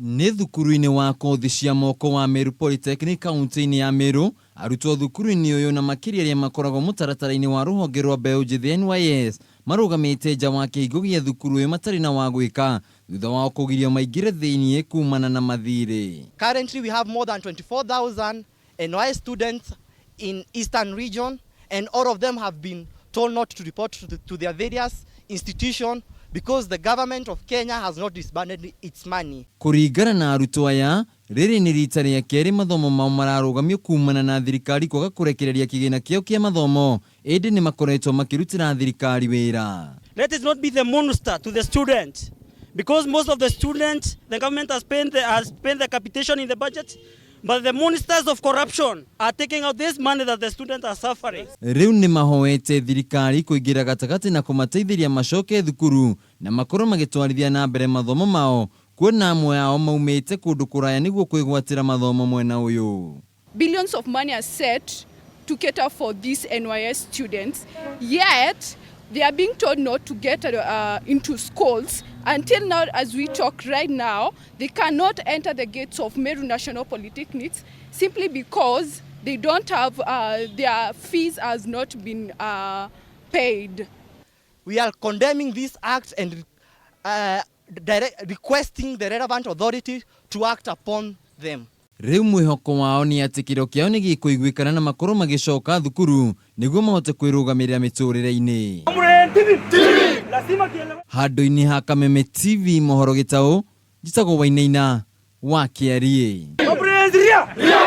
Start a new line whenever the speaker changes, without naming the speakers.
Nĩ thukuru-inĩ wa kothi cia moko wa Meru Polytechnic kaunti-inĩ ya Meru, arutwo thukuru-inĩ ũyũ na makĩria arĩa makoragwo mũtaratara-inĩ wa rũhonge rwa mbeũ njĩthĩ NYS marũgamĩte nja wa kĩhingo gĩa thukuru ũyũ matarĩ na wa gwĩka thutha wao kũgirio maingĩre thĩinĩ kumana na mathirĩ.
Currently, we have more than 24,000 NYS students in Eastern region, and all of them have been told not to report to their various institutions because the government of Kenya has not disbanded its money.
Kũringana na arutwo aya, rĩrĩ nĩ rita rĩa kerĩ mathomo mao mararũgamio kumana na thirikari kwaga kũrekereria kĩgĩna kĩao kĩa mathomo, ĩndĩ nĩ makoretwo makĩrutĩra thirikari wĩra.
Let it not be the monster to the student, because most of the students, the government has paid the capitation in the budget, but the monsters of corruption are taking out this money that the students are suffering.
Rĩu nĩ mahoete thirikari kũingĩra gatagatĩ na kũmateithĩria macoke thukuru na makorwo magĩtwarithia na mbere mathomo mao, kuona amwe ao maumĩte kũndũ kũraya nĩguo kwĩgwatĩra mathomo mwena ũyũ.
Billions of money are set to cater for these NYS students, yet they are being told not to get into schools. Until now, as we talk right now, they cannot enter the gates of Meru National Polytechnics simply because they don't have, their fees has not been paid.
We are condemning this act and requesting the relevant authority to act upon them.
Rĩu mwĩhoko wao nĩ atĩ kĩro kĩao nĩ gĩkũiguĩkana na makorwo magĩcoka thukuru nĩguo mahote kwĩrũgamĩrĩra mĩtũrĩre-inĩ. Handũ-inĩ ha Kameme TV mohoro gĩtaũ, njĩtagwo Wainaina wa Kĩariĩ.